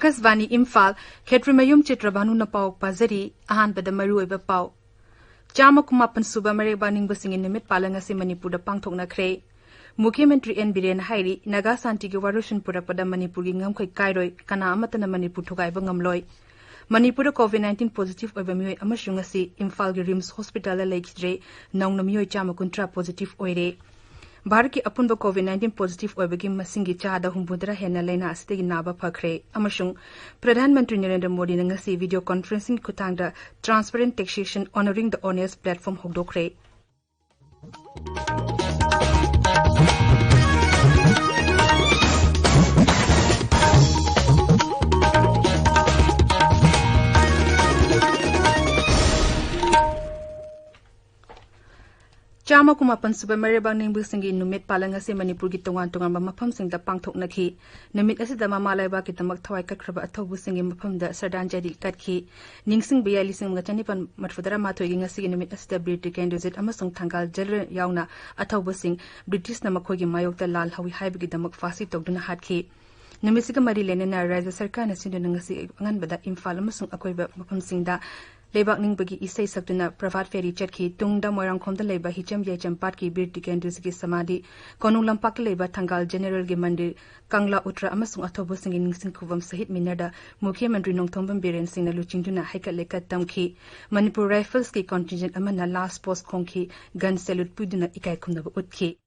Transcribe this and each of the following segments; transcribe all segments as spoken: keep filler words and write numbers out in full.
ꯑꯥꯀꯥꯁꯕꯥꯅꯤ ꯏꯝꯐꯥꯜ, ꯈꯦꯇ꯭ꯔꯤꯃꯌꯨꯝ ꯆꯤꯇ꯭ꯔꯚꯥꯅꯨꯅ ꯄꯥꯎ ꯄꯥꯖꯔꯤ꯫ ꯑꯍꯥꯟꯕꯗ ꯃꯔꯨꯑꯣꯏꯕ ꯄꯥꯎ꯫ ꯆꯥꯝꯃ ꯀꯨꯟꯃꯥꯄꯟ ꯁꯨꯕ ꯃꯔꯩꯕꯥꯛ ꯅꯤꯡꯕꯁꯤꯡꯒꯤ ꯅꯨꯃꯤꯠ ꯄꯥꯂꯟ ꯉꯁꯤ ꯃꯅꯤꯄꯨꯔꯗ ꯄꯥꯡꯊꯣꯛꯅꯈ꯭ꯔꯦ꯫ ꯃꯨꯈ꯭ꯌ ꯃꯟꯇ꯭ꯔꯤ ꯑꯦꯟ ꯕꯤꯔꯦꯟꯅ ꯍꯥꯏꯔꯤ, ꯅꯥꯒꯥ ꯁꯥꯟꯇꯤꯒꯤ ꯋꯥꯔꯣꯏꯁꯤꯟ ꯄꯨꯔꯛꯄꯗ ꯃꯅꯤꯄꯨꯔꯒꯤ ꯉꯝꯈꯩ ꯀꯥꯏꯔꯣꯏ, ꯀꯅꯥ ꯑꯃꯠꯇꯅ ꯃꯅꯤꯄꯨꯔ ꯊꯨꯒꯥꯏꯕ ꯉꯝꯂꯣꯏ꯫ ꯃꯅꯤꯄꯨꯔꯗ COVID nineteen positive ꯑꯣꯏꯕ ꯃꯤꯑꯣꯏ ꯑꯃꯁꯨ ꯉꯁꯤ ꯏꯝꯐꯥꯜꯒꯤ ꯔꯤꯝꯁ ꯍꯣꯁꯄꯤꯇꯥꯜꯗ ꯂꯩꯈꯤꯗ꯭ꯔꯦ꯫ ꯅꯧꯅ ꯃꯤꯑꯣꯏ ꯆꯥꯝꯃ ꯀꯨꯟꯊ꯭ꯔꯥ positive ꯑꯣꯏꯔꯦ꯫ ꯚꯥꯔꯠꯀꯤ ꯑꯄꯨꯟꯕ COVID nineteen positive ꯑꯣꯏꯕꯒꯤ ꯃꯁꯤꯡꯒꯤ ꯆꯥꯗ ꯍꯨꯝꯐꯨꯇꯔꯥ ꯍꯦꯟꯅ ꯂꯥꯏꯅꯥ ꯑꯁꯤꯗꯒꯤ ꯅꯥꯕ ꯐꯈ꯭ꯔꯦ ꯑꯃꯁꯨꯡ ꯄ꯭ꯔꯙꯥꯟ ꯃꯟꯇ꯭ꯔꯤ ꯅꯔꯦꯟꯗ꯭ꯔ ꯃꯣꯗꯤꯅ ꯉꯁꯤ video conferencing ꯈꯨꯠꯊꯥꯡꯗ Transparent Taxation, Honouring the Honest Platform ꯍꯧꯗꯣꯛꯈ꯭ꯔꯦ꯫ ꯆꯥꯝꯃ ꯀꯨꯟꯃꯥꯄꯟ ꯁꯨꯕ ꯃꯩꯔꯩꯕꯥꯛ ꯅꯤꯡꯕꯁꯤꯡꯒꯤ ꯅꯨꯃꯤꯠ ꯄꯥꯂꯟ ꯑꯁꯤ ꯃꯅꯤꯄꯨꯔꯒꯤ ꯇꯣꯉꯥꯟ ꯇꯣꯉꯥꯟꯕ ꯃꯐꯝꯁꯤꯡꯗ ꯄꯥꯡꯊꯣꯛꯅꯈꯤ꯫ ꯅꯨꯃꯤꯠ ꯑꯁꯤꯗ ꯃꯃꯥ ꯂꯩꯕꯥꯛꯀꯤꯗꯃꯛ ꯊꯋꯥꯏ ꯀꯠꯈ꯭ꯔꯕ ꯑꯊꯧꯕꯁꯤꯡꯒꯤ ꯃꯐꯝꯗ ꯁ꯭ꯔꯗꯥꯟꯖꯂꯤ ꯀꯠꯈꯤ꯫ ꯅꯤꯡꯁꯤꯡꯕ ꯌꯥꯏ, ꯂꯤꯁꯤꯡ ꯑꯃꯒ ꯆꯅꯤꯄꯥꯟ ꯃꯔꯤꯐꯨꯇꯔꯥ ꯃꯥꯊꯣꯏꯒꯤ ꯉꯁꯤꯒꯤ ꯅꯨꯃꯤꯠ ꯑꯁꯤꯗ ꯕꯤꯔ ꯇꯤꯀꯦꯟꯗ꯭ꯔꯖꯤꯠ ꯑꯃꯁꯨꯡ ꯊꯪꯒꯥꯜ ꯖꯦꯅꯔꯦꯜ ꯌꯥꯎꯅ ꯑꯊꯧꯕꯁꯤꯡ ꯕ꯭ꯔꯤꯇꯤꯁꯅ ꯃꯈꯣꯏꯒꯤ ꯃꯥꯌꯣꯛꯇ ꯂꯥꯜꯍꯧꯏ ꯍꯥꯏꯕꯒꯤꯗꯃꯛ ꯐꯥꯁꯤ ꯇꯧꯗꯨꯅ ꯍꯥꯠꯈꯤ꯫ ꯅꯨꯃꯤꯠꯁꯤꯒ ꯃꯔꯤ ꯂꯩꯅꯅ ꯔꯥꯖ꯭ꯌ ꯁꯔꯀꯥꯔꯅ ꯁꯤꯟꯗꯨꯅ ꯉꯁꯤ ꯑꯉꯟꯕꯗ ꯏꯝꯐꯥꯜ ꯑꯃꯁꯨꯡ ꯑꯀꯣꯏꯕ ꯃꯐꯝꯁꯤꯡꯗ ꯂꯩꯕꯥꯛ ꯅꯤꯡꯕꯒꯤ ꯏꯁꯩ ꯁꯛꯇꯨꯅ ꯄ꯭ꯔꯚꯥꯠ ꯐꯦꯔꯤ ꯆꯠꯈꯤ꯫ ꯇꯨꯡꯗ ꯃꯣꯏꯔꯥꯡꯈꯣꯝꯗ ꯂꯩꯕ ꯍꯤꯆꯝ ꯌꯥꯏꯆꯝ ꯄꯥꯠꯀꯤ ꯕꯤꯔ ꯇꯤꯀꯦꯟꯗ꯭ꯔꯖꯤꯠꯀꯤ ꯁꯃꯥꯙꯤ, ꯀꯣꯅꯨꯡ ꯂꯝꯄꯥꯛꯇ ꯂꯩꯕ ꯊꯪꯒꯥꯜ ꯖꯦꯅꯔꯦꯜꯒꯤ ꯃꯟꯗꯤꯔ, ꯀꯪꯂꯥ ꯎꯇ꯭ꯔ ꯑꯃꯁꯨꯡ ꯑꯊꯧꯕꯁꯤꯡꯒꯤ ꯅꯤꯡꯁꯤꯡ ꯈꯨꯕꯝ ꯁꯍꯤꯗ ꯃꯤꯅꯔꯗ ꯃꯨꯈ꯭ꯌ ꯃꯟꯇ꯭ꯔꯤ ꯅꯣꯡꯊꯣꯝꯕꯝ ꯕꯤꯔꯦꯟ ꯁꯤꯡꯅ ꯂꯨꯆꯤꯡꯗꯨꯅ ꯍꯩꯀꯠ ꯂꯩꯀꯠ ꯇꯝꯈꯤ꯫ ꯃꯅꯤꯄꯨꯔ ꯔꯥꯏꯐꯜꯁꯀꯤ contingent ꯑꯃꯅ last post ꯈꯣꯡꯈꯤ, gun salute ꯄꯤꯗꯨꯅ ꯏꯀꯥꯏ ꯈꯨꯝꯅꯕ ꯎꯠꯈꯤ꯫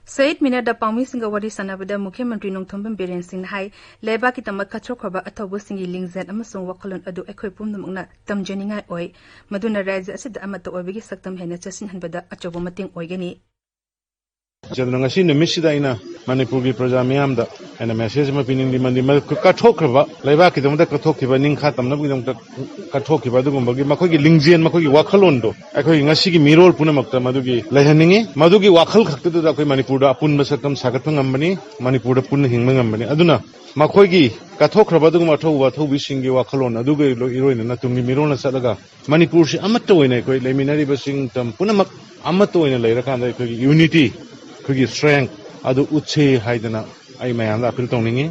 ꯁꯍꯤꯗ ꯃꯤꯅꯔꯗ ꯄꯥꯎꯃꯤꯁꯤꯡꯒ ꯋꯥꯔꯤ ꯁꯥꯟꯅꯕꯗ ꯃꯨꯈ꯭ꯌ ꯃꯟꯇ꯭ꯔꯤ ꯅꯣꯡꯊꯣꯝꯕꯝ ꯕꯤꯔꯦꯟ ꯁꯤꯡꯅ ꯍꯥꯏ, ꯂꯩꯕꯥꯛꯀꯤꯗꯃꯛ ꯀꯠꯊꯣꯛꯈ꯭ꯔꯕ ꯑꯊꯧꯕꯁꯤꯡꯒꯤ ꯂꯤꯡꯖꯦꯜ ꯑꯃꯁꯨꯡ ꯋꯥꯈꯜꯂꯣꯟ ꯑꯗꯨ ꯑꯩꯈꯣꯏ ꯄꯨꯝꯅꯃꯛꯅ ꯇꯝꯖꯅꯤꯡꯉꯥꯏ ꯑꯣꯏ, ꯃꯗꯨꯅ ꯔꯥꯖ꯭ꯌ ꯑꯁꯤꯗ ꯑꯃꯠꯇ ꯑꯣꯏꯕꯒꯤ ꯁꯛꯇꯝ ꯍꯦꯟꯅ ꯆꯦꯠꯁꯤꯟꯍꯟꯕꯗ ꯑꯆꯧꯕ ꯃꯇꯦꯡ ꯑꯣꯏꯒꯅꯤ꯫ ꯑꯗꯨꯅ ꯉꯁꯤ ꯅꯨꯃꯤꯠꯁꯤꯗ ꯑꯩꯅ ꯃꯅꯤꯄꯨꯔꯒꯤ ꯄ꯭ꯔꯖꯥ ꯃꯤꯌꯥꯝꯗ ꯑꯩꯅ ꯃꯦꯁꯦꯖ ꯑꯃ ꯄꯤꯅꯤꯡꯂꯤ꯫ ꯃꯗꯤ ꯃ-, ꯀꯠꯊꯣꯛꯈ꯭ꯔꯕ, ꯂꯩꯕꯥꯛꯀꯤꯗꯃꯛꯇ ꯀꯠꯊꯣꯛꯈꯤꯕ, ꯅꯤꯡꯈꯥ ꯇꯝꯅꯕꯒꯤꯗꯃꯛꯇ ꯀꯠꯊꯣꯛꯈꯤꯕ ꯑꯗꯨꯒꯨꯝꯕꯒꯤ ꯃꯈꯣꯏꯒꯤ ꯂꯤꯡꯖꯦꯜ, ꯃꯈꯣꯏꯒꯤ ꯋꯥꯈꯜꯂꯣꯟꯗꯣ ꯑꯩꯈꯣꯏ ꯉꯁꯤꯒꯤ ꯃꯤꯔꯣꯜ ꯄꯨꯝꯅꯃꯛꯇ ꯃꯗꯨꯒꯤ ꯂꯩꯍꯟꯅꯤꯡꯉꯤ꯫ ꯃꯗꯨꯒꯤ ꯋꯥꯈꯜ ꯈꯛꯇꯗꯨꯗ ꯑꯩꯈꯣꯏ ꯃꯅꯤꯄꯨꯔꯗ ꯑꯄꯨꯟꯕ ꯁꯛꯇꯝ ꯁꯥꯒꯠꯄ ꯉꯝꯕꯅꯤ, ꯃꯅꯤꯄꯨꯔꯗ ꯄꯨꯟꯅ ꯍꯤꯡꯕ ꯉꯝꯕꯅꯤ꯫ ꯑꯗꯨꯅ ꯃꯈꯣꯏꯒꯤ ꯀꯠꯊꯣꯛꯈ꯭ꯔꯕ ꯑꯗꯨꯒꯨꯝꯕ ꯑꯊꯧꯕ ꯑꯊꯧꯕꯤꯁꯤꯡꯒꯤ ꯋꯥꯈꯜꯂꯣꯟ ꯑꯗꯨꯒ ꯏꯔꯣꯏꯅꯅ ꯇꯨꯡꯒꯤ ꯃꯤꯔꯣꯜꯅ ꯆꯠꯂꯒ ꯃꯅꯤꯄꯨꯔꯁꯤ ꯑꯃꯠꯇ ꯑꯣꯏꯅ, ꯑꯩꯈꯣꯏ ꯂꯩꯃꯤꯟꯅꯔꯤꯕꯁꯤꯡ ꯇꯝ ꯄꯨꯝꯅꯃꯛ ꯑꯃꯠꯇ ꯑꯣꯏꯅ ꯂꯩꯔꯀꯥꯟꯗ ꯑꯩꯈꯣꯏꯒꯤ ꯌꯨꯅꯤꯇꯤ, ꯑꯩꯈꯣꯏꯒꯤ ꯁ꯭ꯇ꯭ꯔꯦꯡ ꯑꯗꯨ ꯎꯠꯁꯤ ꯍꯥꯏꯗꯅ ꯑꯩ ꯃꯌꯥꯝꯗ ꯑꯄꯤꯜ ꯇꯧꯅꯤꯡꯉꯤ꯫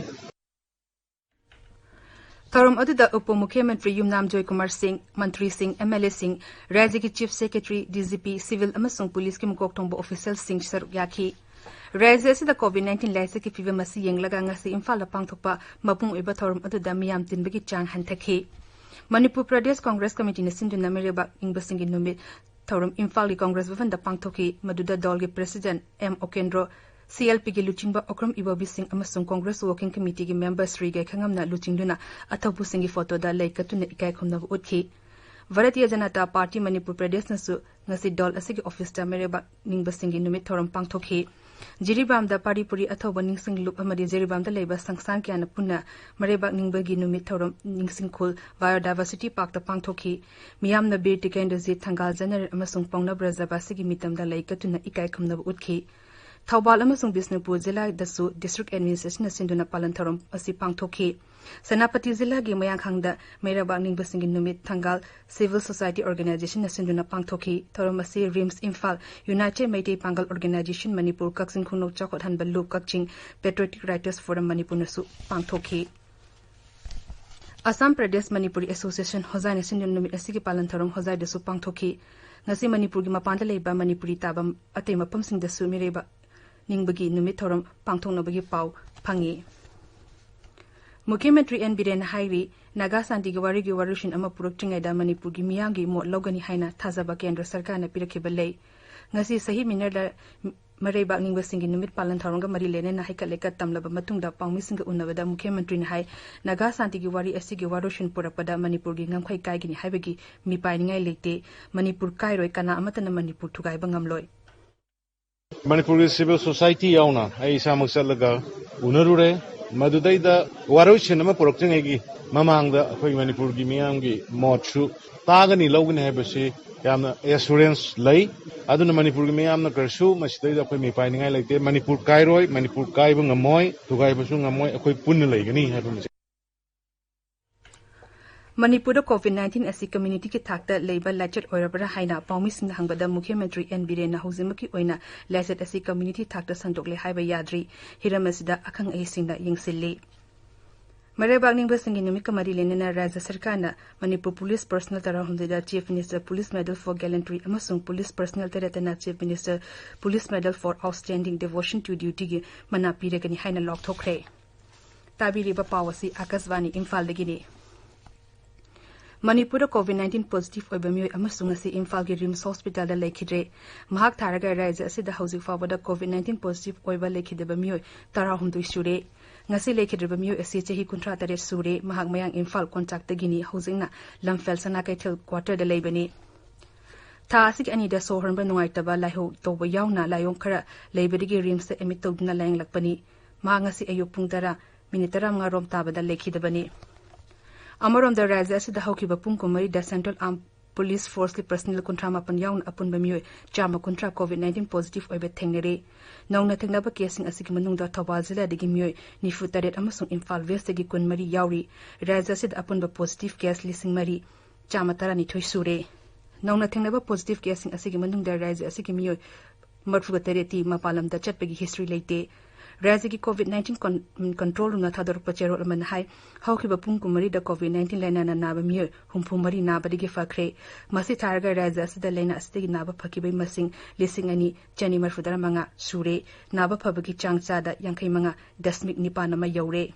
ꯊꯧꯔꯝ ꯑꯗꯨꯗ ꯎꯄ ꯃꯨꯈ꯭ꯌ ꯃꯟꯇ꯭ꯔꯤ ꯌꯨꯝꯅꯥꯝ ꯖꯣꯏꯀꯨꯃꯥꯔ ꯁꯤꯡ, ꯃꯟꯇ꯭ꯔꯤꯁꯤꯡ, ꯑꯦꯝ ꯑꯦꯜ ꯑꯦꯁꯤꯡ, ꯔꯥꯖ꯭ꯌꯒꯤ chief secretary, D G P, civil ꯑꯃꯁꯨꯡ ꯄꯨꯂꯤꯁꯀꯤ ꯃꯀꯣꯛ ꯊꯣꯡꯕ ꯑꯣꯐꯤꯁꯤꯌꯦꯜꯁꯤꯡ ꯁꯔꯨꯛ ꯌꯥꯈꯤ꯫ ꯔꯥꯖ꯭ꯌ ꯑꯁꯤꯗ ꯀꯣꯚꯤꯗ ꯅꯥꯏꯟꯇꯤꯟ ꯂꯥꯏꯆꯠꯀꯤ ꯐꯤꯚꯝ ꯑꯁꯤ ꯌꯦꯡꯂꯒ ꯉꯁꯤ ꯏꯝꯐꯥꯜꯗ ꯄꯥꯡꯊꯣꯛꯄ ꯃꯄꯨꯡ ꯑꯣꯏꯕ ꯊꯧꯔꯝ ꯑꯗꯨꯗ ꯃꯤꯌꯥꯝ ꯇꯤꯟꯕꯒꯤ ꯆꯥꯡ ꯍꯟꯊꯈꯤ꯫ ꯃꯅꯤꯄꯨꯔ ꯄ꯭ꯔꯗꯦꯁ ꯀꯣꯡꯒ꯭ꯔꯦꯁ ꯀꯃꯤꯇꯤꯅ ꯁꯤꯟꯗꯨꯅ ꯃꯤꯔꯩꯕꯥꯛ ꯅꯤꯡꯕꯁꯤꯡꯒꯤ ꯅꯨꯃꯤꯠ ꯊꯧꯔꯝ ꯏꯝꯐꯥꯜꯒꯤ ꯀꯣꯡꯒ꯭ꯔꯦꯁ ꯚꯕꯟꯗ ꯄꯥꯡꯊꯣꯛꯈꯤ꯫ ꯃꯗꯨꯗ ꯗꯜꯒꯤ ꯄ꯭ꯔꯦꯁꯤꯗꯦꯟꯠ ꯑꯦꯝ ꯑꯣꯀꯦꯟꯗ꯭ꯔꯣ, ꯁꯤ ꯑꯦꯜ ꯄꯤꯒꯤ ꯂꯨꯆꯤꯡꯕ ꯑꯣꯀ꯭ꯔꯝ ꯏꯕꯣꯕꯤ ꯁꯤꯡ ꯑꯃꯁꯨꯡ ꯀꯣꯡꯒ꯭ꯔꯦꯁ ꯋꯥꯔꯀꯤꯡ ꯀꯃꯤꯇꯤꯒꯤ ꯃꯦꯝꯕꯔ ꯁ꯭ꯔꯤ ꯒꯥꯏꯈꯉꯝꯅ ꯂꯨꯆꯤꯡꯗꯨꯅ ꯑꯊꯧꯕꯁꯤꯡꯒꯤ ꯐꯣꯇꯣꯗ ꯂꯩ ꯀꯠꯇꯨꯅ ꯏꯀꯥꯏ ꯈꯨꯝꯅꯕ ꯎꯠꯈꯤ꯫ ꯚꯥꯔꯇꯤꯌ ꯖꯅꯇꯥ ꯄꯥꯔꯇꯤ ꯃꯅꯤꯄꯨꯔ ꯄ꯭ꯔꯗꯦꯁꯅꯁꯨ ꯉꯁꯤ ꯗꯜ ꯑꯁꯤꯒꯤ ꯑꯣꯐꯤꯁꯇ ꯃꯤꯔꯩꯕꯥꯛ ꯅꯤꯡꯕꯁꯤꯡꯒꯤ ꯅꯨꯃꯤꯠ ꯊꯧꯔꯝ ꯄꯥꯡꯊꯣꯛꯈꯤ꯫ ꯖꯤꯔꯤꯕꯥꯝꯗ ꯄꯥꯔꯤ ꯄꯨꯔꯤ ꯑꯊꯧꯕ ꯅꯤꯡꯁꯤꯡ ꯂꯨꯞ ꯑꯃꯗꯤ ꯖꯤꯔꯤꯕꯥꯝꯗ ꯂꯩꯕ ꯁꯪꯁꯊꯥꯟ ꯀꯌꯥꯅ ꯄꯨꯟꯅ ꯃꯤꯔꯩꯕꯥꯛ ꯅꯤꯡꯕꯒꯤ ꯅꯨꯃꯤꯠ ꯊꯧꯔꯝ ꯅꯤꯡꯁꯤꯡꯈꯨꯜ ꯕꯥꯏꯑꯣꯗꯥꯏꯚꯔꯁꯤꯇꯤ ꯄꯥꯔꯛꯇ ꯄꯥꯡꯊꯣꯛꯈꯤ꯫ ꯃꯤꯌꯥꯝꯅ ꯕꯤꯔ ꯇꯤꯀꯦꯟꯗ꯭ꯔꯖꯤꯠ, ꯊꯪꯒꯥꯜ ꯖꯦꯅꯔꯦꯜ ꯑꯃꯁꯨꯡ ꯄꯥꯎꯅ ꯕ꯭ꯔꯖꯕꯥꯁꯤꯒꯤ ꯃꯤꯇꯝꯗ ꯂꯩ ꯀꯠꯇꯨꯅ ꯏꯀꯥꯏ ꯈꯨꯝꯅꯕ ꯎꯠꯈꯤ꯫ ꯊꯧꯕꯥꯜ ꯑꯃꯁꯨꯡ ꯕꯤꯁꯅꯨꯄꯨꯔ ꯖꯤꯂꯥꯗꯁꯨ ꯗꯤꯁꯇ꯭ꯔꯤꯛ ꯑꯦꯗꯃꯤꯅꯤꯁꯇ꯭ꯔꯦꯁꯟꯅ ꯁꯤꯟꯗꯨꯅ ꯄꯥꯂꯟ ꯊꯧꯔꯝ ꯑꯁꯤ ꯄꯥꯡꯊꯣꯛꯈꯤ꯫ ꯁꯦꯅꯥꯄꯇꯤ ꯖꯤꯂꯥꯒꯤ ꯃꯌꯥꯡꯈꯥꯡꯗ ꯃꯤꯔꯩꯕꯥꯛ ꯅꯤꯡꯕꯁꯤꯡꯒꯤ ꯅꯨꯃꯤꯠ ꯊꯪꯒꯥꯜ ꯁꯤꯚꯤꯜ ꯁꯣꯁꯥꯏꯇꯤ ꯑꯣꯔꯒꯅꯥꯏꯖꯦꯁꯟꯅ ꯁꯤꯟꯗꯨꯅ ꯄꯥꯡꯊꯣꯛꯈꯤ꯫ ꯊꯧꯔꯝ ꯑꯁꯤ ꯔꯤꯝꯁ ꯏꯝꯐꯥꯜ, ꯌꯨꯅꯥꯏꯇꯦꯗ ꯃꯩꯇꯩ ꯄꯥꯡꯒꯜ ꯑꯣꯔꯒꯅꯥꯏꯖꯦꯁꯟ ꯃꯅꯤꯄꯨꯔ, ꯀꯛꯆꯤꯡ ꯈꯨꯅꯧ ꯆꯥꯎꯈꯠꯍꯟꯕ ꯂꯨꯞ ꯀꯛꯆꯤꯡ, ꯄꯦꯇ꯭ꯔꯣꯏꯇꯤꯛ ꯔꯥꯏꯇꯔꯁ ꯐꯣꯔꯝ ꯃꯅꯤꯄꯨꯔꯅꯁꯨ ꯄꯥꯡꯊꯣꯛꯈꯤ꯫ ꯑꯁꯥꯝ ꯄ꯭ꯔꯗꯦꯁ ꯃꯅꯤꯄꯨꯔꯤ ꯑꯦꯁꯣꯁꯤꯌꯦꯁꯟ ꯍꯣꯖꯥꯏꯅ ꯁꯤꯟꯗꯨꯅ ꯅꯨꯃꯤꯠ ꯑꯁꯤꯒꯤ ꯄꯥꯂꯟ ꯊꯧꯔꯝ ꯍꯣꯖꯥꯏꯗꯁꯨ ꯄꯥꯡꯊꯣꯛꯈꯤ꯫ ꯉꯁꯤ ꯃꯅꯤꯄꯨꯔꯒꯤ ꯃꯄꯥꯟꯗ ꯂꯩꯕ ꯃꯅꯤꯄꯨꯔꯤ ꯇꯥꯕ ꯑꯇꯩ ꯃꯐꯝꯁꯤꯡꯗꯁꯨ ꯃꯤꯔꯩꯕꯥꯛ ꯅꯤꯡꯕꯒꯤ ꯅꯨꯃꯤꯠ ꯊꯧꯔꯝ ꯄꯥꯡꯊꯣꯛꯅꯕꯒꯤ ꯄꯥꯎ ꯐꯪꯉꯤ꯫ ꯃꯨꯈ꯭ꯌ ꯃꯟꯇ꯭ꯔꯤ ꯑꯦꯟ ꯕꯤꯔꯦꯟꯅ ꯍꯥꯏꯔꯤ, ꯅꯥꯒꯥ ꯁꯥꯟꯇꯤꯒꯤ ꯋꯥꯔꯤꯒꯤ ꯋꯥꯔꯣꯏꯁꯤꯟ ꯑꯃ ꯄꯨꯔꯛꯇ꯭ꯔꯤꯉꯩꯗ ꯃꯅꯤꯄꯨꯔꯒꯤ ꯃꯤꯌꯥꯝꯒꯤ ꯃꯣꯠ ꯂꯧꯒꯅꯤ ꯍꯥꯏꯅ ꯊꯥꯖꯕ ꯀꯦꯟꯗ꯭ꯔ ꯁꯔꯀꯥꯔꯅ ꯄꯤꯔꯛꯈꯤꯕ ꯂꯩ꯫ ꯉꯁꯤ ꯁꯍꯤ ꯃꯤꯅꯔꯗ ꯃꯔꯩꯕꯥꯛ ꯅꯤꯡꯕꯁꯤꯡꯒꯤ ꯅꯨꯃꯤꯠ ꯄꯥꯂꯟ ꯊꯧꯔꯝꯒ ꯃꯔꯤ ꯂꯩꯅꯅ ꯍꯩꯀꯠ ꯂꯩꯀꯠ ꯇꯝꯂꯕ ꯃꯇꯨꯡꯗ ꯄꯥꯎꯃꯤꯁꯤꯡꯒ ꯎꯅꯕꯗ ꯃꯨꯈ꯭ꯌ ꯃꯟꯇ꯭ꯔꯤꯅ ꯍꯥꯏ, ꯅꯥꯒꯥ ꯁꯥꯟꯇꯤꯒꯤ ꯋꯥꯔꯤ ꯑꯁꯤꯒꯤ ꯋꯥꯔꯣꯏꯁꯤꯟ ꯄꯨꯔꯛꯄꯗ ꯃꯅꯤꯄꯨꯔꯒꯤ ꯉꯝꯈꯩ ꯀꯥꯏꯒꯅꯤ ꯍꯥꯏꯕꯒꯤ ꯃꯤꯄꯥꯏꯅꯤꯡꯉꯥꯏ ꯂꯩꯇꯦ꯫ ꯃꯅꯤꯄꯨꯔ ꯀꯥꯏꯔꯣꯏ, ꯀꯅꯥ ꯑꯃꯠꯇꯅ ꯃꯅꯤꯄꯨꯔ ꯊꯨꯒꯥꯏꯕ ꯉꯝꯂꯣꯏ꯫ ꯃꯅꯤꯄꯨꯔꯒꯤ ꯁꯤꯚꯤꯜ ꯁꯣꯁꯥꯏꯇꯤ ꯌꯥꯎꯅ ꯑꯩ ꯏꯁꯥꯃꯛ ꯆꯠꯂꯒ ꯎꯅꯔꯨꯔꯦ꯫ ꯃꯗꯨꯗꯩꯗ ꯋꯥꯔꯣꯏꯁꯤꯟ ꯑꯃ ꯄꯨꯔꯛꯇ꯭ꯔꯤꯉꯩꯒꯤ ꯃꯃꯥꯡꯗ ꯑꯩꯈꯣꯏ ꯃꯅꯤꯄꯨꯔꯒꯤ ꯃꯤꯌꯥꯝꯒꯤ ꯃꯣꯠꯁꯨ ꯇꯥꯒꯅꯤ, ꯂꯧꯒꯅꯤ ꯍꯥꯏꯕꯁꯤ ꯌꯥꯝꯅ ꯑꯦꯁꯨꯔꯦꯟꯁ ꯂꯩ꯫ ꯑꯗꯨꯅ ꯃꯅꯤꯄꯨꯔꯒꯤ ꯃꯤꯌꯥꯝꯅ ꯀꯔꯤꯁꯨ ꯃꯁꯤꯗꯩꯗ ꯑꯩꯈꯣꯏ ꯃꯤꯄꯥꯏꯅꯤꯡꯉꯥꯏ ꯂꯩꯇꯦ꯫ ꯃꯅꯤꯄꯨꯔ ꯀꯥꯏꯔꯣꯏ, ꯃꯅꯤꯄꯨꯔ ꯀꯥꯏꯕ ꯉꯝꯃꯣꯏ, ꯊꯨꯒꯥꯏꯕꯁꯨ ꯉꯝꯃꯣꯏ꯫ ꯑꯩꯈꯣꯏ ꯄꯨꯟꯅ ꯂꯩꯒꯅꯤ ꯍꯥꯏꯕ ꯑꯃꯁꯦ꯫ ꯃꯅꯤꯄꯨꯔꯗ ꯀꯣꯚꯤꯗ ꯅꯥꯏꯟꯇꯤꯟ ꯑꯁꯤ ꯀꯝꯃ꯭ꯌꯨꯅꯤꯇꯤꯒꯤ ꯊꯥꯛꯇ ꯂꯩꯕ ꯂꯥꯏꯆꯠ ꯑꯣꯏꯔꯕ꯭ꯔꯥ ꯍꯥꯏꯅ ꯄꯥꯎꯃꯤꯁꯤꯡꯅ ꯍꯪꯕꯗ ꯃꯨꯈ꯭ꯌ ꯃꯟꯇ꯭ꯔꯤ ꯑꯦꯟ ꯕꯤꯔꯦꯟꯅ ꯍꯧꯖꯤꯛꯃꯛꯀꯤ ꯑꯣꯏꯅ ꯂꯥꯏꯆꯠ ꯑꯁꯤ ꯀꯝꯃ꯭ꯌꯨꯅꯤꯇꯤ ꯊꯥꯛꯇ ꯁꯟꯗꯣꯛꯂꯦ ꯍꯥꯏꯕ ꯌꯥꯗ꯭ꯔꯤ꯫ ꯍꯤꯔꯝ ꯑꯁꯤꯗ ꯑꯈꯪ ꯑꯍꯩꯁꯤꯡꯅ ꯌꯦꯡꯁꯤꯜꯂꯤ꯫ ꯃꯔꯩꯕꯥꯛ ꯅꯤꯡꯕꯁꯤꯡꯒꯤ ꯅꯨꯃꯤꯠꯀ ꯃꯔꯤ ꯂꯩꯅꯅ ꯔꯥꯖ꯭ꯌ ꯁꯔꯀꯥꯔꯅ ꯃꯅꯤꯄꯨꯔ ꯄꯨꯂꯤꯁ ꯄꯔꯁꯅꯦꯜ ꯇꯔꯥꯍꯨꯝꯗꯣꯏꯗ Chief Minister Police Medal for Gallantry ꯑꯃꯁꯨꯡ ꯄꯨꯂꯤꯁ ꯄꯔꯁꯅꯦꯜ ꯇꯔꯦꯠꯇꯅ Chief Minister Police Medal for Outstanding Devotion to Dutyꯒꯤ ꯃꯅꯥ ꯄꯤꯔꯒꯅꯤ ꯍꯥꯏꯅ ꯂꯥꯎꯊꯣꯛꯈ꯭ꯔꯦ꯫ ꯇꯥꯕꯤꯔꯤꯕ ꯄꯥꯎ ꯑꯁꯤ ꯑꯥꯀꯥꯁꯕꯥꯅꯤ ꯏꯝꯐꯥꯜꯗꯒꯤꯅꯤ꯫ ꯃꯅꯤꯄꯨꯔꯗ ꯀꯣꯚꯤꯗ ꯅꯥꯏꯟꯇꯤꯟ ꯄꯣꯖꯤꯇꯤꯚ ꯑꯣꯏꯕ ꯃꯤꯑꯣꯏ ꯑꯃꯁꯨ ꯉꯁꯤ ꯏꯝꯐꯥꯜꯒꯤ ꯔꯤꯝꯁ ꯍꯣꯁꯄꯤꯇꯥꯜꯗ ꯂꯩꯈꯤꯗ꯭ꯔꯦ꯫ ꯃꯍꯥꯛ ꯊꯥꯔꯒ ꯔꯥꯖ꯭ꯌ ꯑꯁꯤꯗ ꯍꯧꯖꯤꯛ ꯐꯥꯎꯕꯗ ꯀꯣꯚꯤꯗ ꯅꯥꯏꯟꯇꯤꯟ ꯄꯣꯖꯤꯇꯤꯚ ꯑꯣꯏꯕ ꯂꯩꯈꯤꯗꯕ ꯃꯤꯑꯣꯏ ꯇꯔꯥꯍꯨꯝꯗꯣꯏ ꯁꯨꯔꯦ꯫ ꯉꯁꯤ ꯂꯩꯈꯤꯗ꯭ꯔꯤꯕ ꯃꯤꯑꯣꯏ ꯑꯁꯤ ꯆꯍꯤ ꯀꯨꯟꯊ꯭ꯔꯥ ꯇꯔꯦꯠ ꯁꯨꯔꯦ꯫ ꯃꯍꯥꯛ ꯃꯌꯥꯡ ꯏꯝꯐꯥꯜ ꯀꯣꯟꯆꯥꯛꯇꯒꯤꯅꯤ꯫ ꯍꯧꯖꯤꯛꯅ ꯂꯝꯐꯦꯜ ꯁꯅꯥ ꯀꯩꯊꯦꯜ ꯀ꯭ꯋꯥꯇꯔꯗ ꯂꯩꯕꯅꯤ꯫ ꯊꯥ ꯑꯁꯤꯒꯤ ꯑꯅꯤꯗ ꯁꯣꯔ ꯍꯣꯟꯕ ꯅꯨꯡꯉꯥꯏꯇꯕ, ꯂꯥꯏꯍꯧ ꯇꯧꯕ ꯌꯥꯎꯅ ꯂꯥꯏꯑꯣꯡ ꯈꯔ ꯂꯩꯕꯗꯒꯤ ꯔꯤꯝꯁꯇ ꯑꯦꯗꯃꯤꯠ ꯇꯧꯗꯨꯅ ꯂꯥꯌꯦꯡꯂꯛꯄꯅꯤ꯫ ꯃꯍꯥꯛ ꯉꯁꯤ ꯑꯌꯨꯛ ꯄꯨꯡ ꯇꯔꯥ ꯃꯤꯅꯤꯠ ꯇꯔꯥꯃꯉꯥ ꯔꯣꯝ ꯇꯥꯕꯗ ꯂꯩꯈꯤꯗꯕꯅꯤ꯫ ꯑꯃꯔꯣꯝꯗ, ꯔꯥꯖ꯭ꯌ ꯑꯁꯤꯗ ꯍꯧꯈꯤꯕ ꯄꯨꯡ ꯀꯨꯟꯃꯔꯤꯗ Central Armed Police Forceꯀꯤ ꯄꯔꯁꯅꯦꯜ ꯀꯨꯟꯊ꯭ꯔꯥ ꯃꯥꯄꯟ ꯌꯥꯎꯅ ꯑꯄꯨꯟꯕ ꯃꯤꯑꯣꯏ ꯆꯥꯝꯃ ꯀꯨꯟꯊ꯭ꯔꯥ ꯀꯣꯚꯤꯗ ꯅꯥꯏꯟꯇꯤꯟ ꯄꯣꯖꯤꯇꯤꯚ ꯑꯣꯏꯕ ꯊꯦꯡꯅꯔꯦ꯫ ꯅꯧꯅ ꯊꯦꯡꯅꯕ ꯀꯦꯁꯁꯤꯡ ꯑꯁꯤꯒꯤ ꯃꯅꯨꯡꯗ ꯊꯧꯕꯥꯜ ꯖꯤꯂꯥꯗꯒꯤ ꯃꯤꯑꯣꯏ ꯅꯤꯐꯨ ꯇꯔꯦꯠ ꯑꯃꯁꯨꯡ ꯏꯝꯐꯥꯜ ꯋꯦꯁꯇꯒꯤ ꯀꯨꯟꯃꯔꯤ ꯌꯥꯎꯔꯤ꯫ ꯔꯥꯖ꯭ꯌ ꯑꯁꯤꯗ ꯑꯄꯨꯟꯕ ꯄꯣꯖꯤꯇꯤꯚ ꯀꯦꯁ ꯂꯤꯁꯤꯡ ꯃꯔꯤ ꯆꯥꯝꯃ ꯇꯔꯥꯅꯤꯊꯣꯏ ꯁꯨꯔꯦ꯫ ꯅꯧꯅ ꯊꯦꯡꯅꯕ ꯄꯣꯖꯤꯇꯤꯚ ꯀꯦꯁꯁꯤꯡ ꯑꯁꯤꯒꯤ ꯃꯅꯨꯡꯗ ꯔꯥꯖ꯭ꯌ ꯑꯁꯤꯒꯤ ꯃꯤꯑꯣꯏ ꯃꯔꯤꯐꯨꯒ ꯇꯔꯦꯠꯇꯤ ꯃꯄꯥꯟ ꯂꯝꯗ ꯆꯠꯄꯒꯤ ꯍꯤꯁꯇ꯭ꯔꯤ ꯂꯩꯇꯦ꯫ ꯔꯥꯖ꯭ꯌꯒꯤ ꯀꯣꯚꯤꯗ ꯅꯥꯏꯟꯇꯤꯟ ꯀꯟ-, ꯀꯟꯇ꯭ꯔꯣꯜ ꯔꯨꯝꯅ ꯊꯥꯗꯣꯔꯛꯄ ꯆꯦꯔꯣꯜ ꯑꯃꯅ ꯍꯥꯏ, ꯍꯧꯈꯤꯕ ꯄꯨꯡ ꯀꯨꯟꯃꯔꯤꯗ ꯀꯣꯚꯤꯗ ꯅꯥꯏꯟꯇꯤꯟ ꯂꯥꯏꯅꯥꯅ ꯅꯥꯕ ꯃꯤꯑꯣꯏ ꯍꯨꯝꯐꯨ ꯃꯔꯤ ꯅꯥꯕꯗꯒꯤ ꯐꯈ꯭ꯔꯦ꯫ ꯃꯁꯤ ꯊꯥꯔꯒ ꯔꯥꯖ꯭ꯌ ꯑꯁꯤꯗ ꯂꯥꯏꯅꯥ ꯑꯁꯤꯗꯒꯤ ꯅꯥꯕ ꯐꯈꯤꯕꯒꯤ ꯃꯁꯤꯡ ꯂꯤꯁꯤꯡ ꯑꯅꯤ ꯆꯅꯤ ꯃꯔꯤꯐꯨ ꯇꯔꯥꯃꯉꯥ ꯁꯨꯔꯦ꯫ ꯅꯥꯕ ꯐꯕꯒꯤ ꯆꯥꯡ ꯆꯥꯗ ꯌꯥꯡꯈꯩ ꯃꯉꯥ ꯗꯁꯃꯤꯛ ꯅꯤꯄꯥꯟ ꯑꯃ ꯌꯧꯔꯦ꯫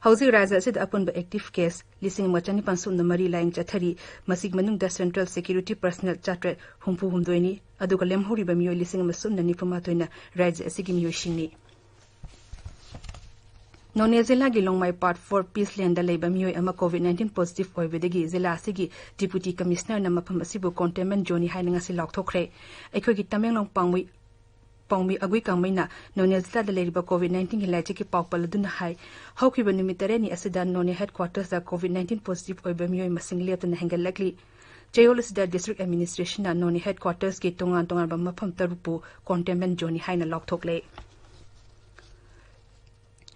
ꯍꯧꯖꯤꯛ ꯔꯥꯖ꯭ꯌ ꯑꯁꯤꯗ ꯑꯄꯨꯟꯕ ꯑꯦꯛꯇꯤꯚ ꯀꯦꯁ ꯂꯤꯁꯤꯡ ꯑꯃ ꯆꯅꯤꯄꯥꯟ ꯁꯨꯞꯅ ꯃꯔꯤ ꯂꯥꯌꯦꯡ ꯆꯠꯊꯔꯤ꯫ ꯃꯁꯤꯒꯤ ꯃꯅꯨꯡꯗ ꯁꯦꯟꯇ꯭ꯔꯦꯜ ꯁꯦꯀ꯭ꯌꯨꯔꯤꯇꯤ ꯄꯔꯁꯅꯦꯜ ꯆꯥꯇ꯭ꯔꯦꯠ ꯍꯨꯝꯐꯨ ꯍꯨꯝꯗꯣꯏꯅꯤ, ꯑꯗꯨꯒ ꯂꯦꯝꯍꯧꯔꯤꯕ ꯃꯤꯑꯣꯏ ꯂꯤꯁꯤꯡ ꯑꯃ ꯁꯨꯞꯅ ꯅꯤꯐꯨ ꯃꯥꯊꯣꯏꯅ ꯔꯥꯖ꯭ꯌ ꯑꯁꯤꯒꯤ ꯃꯤꯑꯣꯏꯁꯤꯡꯅꯤ꯫ ꯅꯣꯅꯦ ꯖꯤꯂꯥꯒꯤ ꯂꯣꯡꯃꯥꯏ ꯄꯥꯔꯠ ꯐꯣꯔ ꯄꯤꯁ ꯂꯦꯟꯗ ꯂꯩꯕ ꯃꯤꯑꯣꯏ ꯑꯃ ꯀꯣꯚꯤꯗ ꯅꯥꯏꯟꯇꯤꯟ ꯄꯣꯖꯤꯇꯤꯚ ꯑꯣꯏꯕꯗꯒꯤ ꯖꯤꯂꯥ ꯑꯁꯤꯒꯤ ꯗꯤꯄꯨꯇꯤ ꯀꯃꯤꯁꯅꯔꯅ ꯃꯐꯝ ꯑꯁꯤꯕꯨ ꯀꯣꯟꯇꯦꯟꯃꯦꯟ ꯖꯣꯟꯅꯤ ꯍꯥꯏꯅ ꯉꯁꯤ ꯂꯥꯎꯊꯣꯛꯈ꯭ꯔꯦ꯫ ꯑꯩꯈꯣꯏꯒꯤ ꯇꯃꯦꯡꯂꯣꯡ ꯄꯥꯎꯃꯤ ꯄꯥꯎꯃꯤ ꯑꯒꯨꯏ ꯀꯥꯡꯃꯩꯅ ꯅꯣꯅꯦ ꯖꯤꯂꯥꯗ ꯂꯩꯔꯤꯕ ꯀꯣꯚꯤꯗ ꯅꯥꯏꯟꯇꯤꯟꯒꯤ ꯂꯥꯏꯆꯠꯀꯤ ꯄꯥꯎ ꯄꯜꯂꯗꯨꯅ ꯍꯥꯏ, ꯍꯧꯈꯤꯕ ꯅꯨꯃꯤꯠ ꯇꯔꯦꯠꯅꯤ ꯑꯁꯤꯗ ꯅꯣꯅꯦ ꯍꯦꯗꯀ꯭ꯋꯥꯇꯔꯁꯇ ꯀꯣꯚꯤꯗ ꯅꯥꯏꯟꯇꯤꯟ ꯄꯣꯖꯤꯇꯤꯚ ꯑꯣꯏꯕ ꯃꯤꯑꯣꯏ ꯃꯁꯤꯡ ꯂꯦꯞꯇꯅ ꯍꯦꯟꯒꯠꯂꯛꯂꯤ꯫ ꯆꯌꯣꯜ ꯑꯁꯤꯗ ꯗꯤꯁꯇ꯭ꯔꯤꯛ ꯑꯦꯗꯃꯤꯅꯤꯁꯇ꯭ꯔꯦꯁꯟꯅ ꯅꯣꯅꯦ ꯍꯦꯗꯀ꯭ꯋꯥꯇꯔꯁꯀꯤ ꯇꯣꯉꯥꯟ ꯇꯣꯉꯥꯟꯕ ꯃꯐꯝ ꯇꯔꯨꯛꯄꯨ ꯀꯣꯟꯇꯦꯟꯃꯦꯟ ꯖꯣꯟꯅꯤ ꯍꯥꯏꯅ ꯂꯥꯎꯊꯣꯛꯂꯦ꯫